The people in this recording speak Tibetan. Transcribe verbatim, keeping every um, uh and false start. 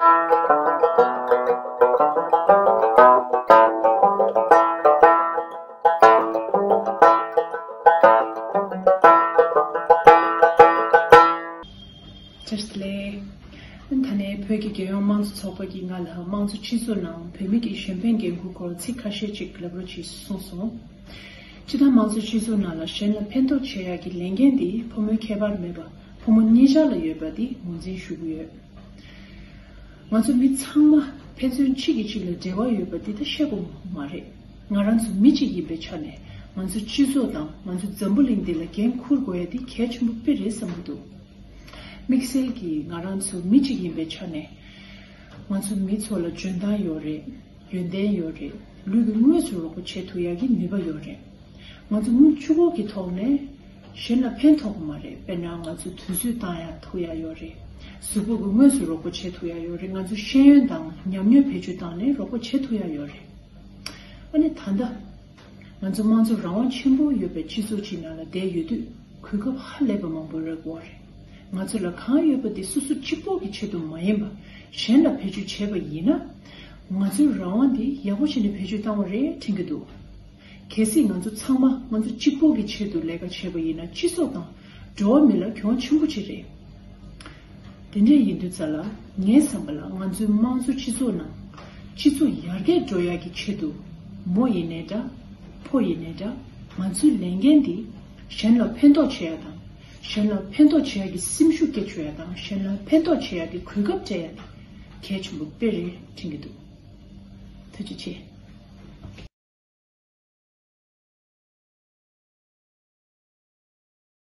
བཀྲ་ཤིས་བདེ་ལེགས། ད་ནས་བོད་ཀྱི་རྒྱལ་ཡོངས་དམངས་གཙོ་ཚོགས་པ་གིས་ང་ལ་དམངས་གཙོ་སྤྱི་ཚོགས་ནང་བོད་མི་གི་གཞོན་ཕན་འགན་འཁུར་སྐོར་ཚིག་ཁ་ཤས་ཅིག་ལབ་རོགས་གྱིས་གསུངས་སོང་། སྤྱི་བཏང་དམངས་གཙོ་སྤྱི་ཚོགས་ནང་ལ་གཞན་ལ་ཕན་ཐོགས་བྱེད་ཡག་གི་ལས་འགན་འདི་ཕོ་མོའི་ཁྱད་པར་མེད་པ་ཕོ་མོ་གཉིས་ཆར་ལ་ཡོད་པ་འདི་ངོས་འཛིན་ཞུ་གི་ཡོད། ང་ཚོ་མི་ཚང་མ་ཕན་ཚུན་གཅིག་གིས་གཅིག་ལ་འབྲེལ་བ་ཡོད་པ་འདི་ད་བཤད་དགོས་མ་རེད། ང་རང་ཚོ་མི་གཅིག་ཡིན་པའི་ཆ་ནས་ང་ཚོ་སྤྱི་ཚོགས་དང་ང་ཚོ་འཛམ་བུ་གླིང་འདི་ལ་འགན་འཁུར་དགོས་ཡ་འདི་གལ་ཆེན་པོ་དཔེ་རེད་བསམ་གྱི་འདུག་དམིགས་བསལ་གྱིས་ང་རང་ཚོ་མི་གཅིག་ཡིན་པའི་ཆ་ནས་ང་ཚོ་མི་ཚོ་ལ་འཇོན་ཐང་ཡོད་རེད། ཡོན་ཏན་ཡོད་རེད། ལུས་ཀྱིས་དངོས་སུ་རོགས་པ་བྱེད་ཐུབ་ཡག་གི་ནུས་པ་ཡོད་རེད། ང་ཚོ་དངུལ་ཆུ་ཁོལ་གྱི་ཐོག་ནས་གཞན་ལ་ཕན་ཐོགས་ཀྱི་མ་རེད། དཔེར་ན་ང་ཚོ་དུས་ཚོད་བཏང་ཡག་ཐུབ་ཡག་ཡོད་རེད། གཟུགས་པོ་གིས་དངོས་སུ་རོགས་པ་བྱེད་ཐུབ་ཡག་ཡོད་རེད། ང་ཚོ་ཤེས་ཡོན་དང་ཉམས་མྱོང་བེད་སྤྱོད་བཏང་ནས་རོགས་པ་བྱེད་ཐུབ་ཡག་ཡོད་རེད། ཨ་ནི་ད་ལྟ་ང་ཚོ་དམངས་གཙོ་རང་དབང་ཆེན་པོ་ཡོད་པའི་སྤྱི་ཚོགས་ཅིག་ནང་ལ་བསྡད་ཡོད་དུས་གོ་སྐབས་ཧ་ལས་པ་མང་པོ་རག་གི་ཡོད་རེད། ང་ཚོ་ལ་གང་ཡོད་པ་དེ་སོ་སོ་གཅིག་པོ་གི་ཆེད་དུ་མ་ཡིན་པ་གཞན་ལ་བེད་སྤྱོད་བྱས་པ་ཡིན་ན་ང་ཚོའི་རང་དབང་དེ་ཡག་པོ་བྱས་ནས་བེད་སྤྱོད་བཏང་བ་རེད་དྲན་གྱི་འདུག་གལ་སྲིད་ང་ཚོ་ཚང་མ་ང་ཚོ་གཅིག་པོ་གི་ཆེད་དུ་ལས་ཀ་བྱས་པ་ཡིན་ན་སྤྱི་ཚོགས་དང་འགྲོ་བ་མི་ལ་གྱོང་ཆེན་པོ་ཅིག་རེད། དེ་འདྲ་ཡིན་དུས་ཙ་ལ་ངའི་བསམ་པ་ལ་ང་ཚོའི་དམངས་གཙོ་སྤྱི་ཚོགས་ནང་སྤྱི་ཚོགས་ཡར་རྒྱས་འགྲོ་ཡག་གི་ཆེད་དུ་མོ་ཡིན་ནའི་འདྲ། ཕོ་ཡིན་ནའི་འདྲ། ང་ཚོའི་ལས་འགན་འདི་གཞན་ལ་ཕན་ཐོགས་བྱེད་ཡག་དང་གཞན་ལ་ཕན་ཐོགས་བྱེད་ཡག་གི་སེམས་ཤུགས་སྐྱེད་བཅུག་ཡག་དང་གཞན་ལ་ཕན་ཐོགས་བྱེད་ཡག་གི་གོ་སྐབས་སྤྲད་ཡག་དེ་གལ་ཆེན་པོ་དཔེ་རེད་དྲན་གྱི་འདུག་ཐུགས་རྗེ་ཆེ།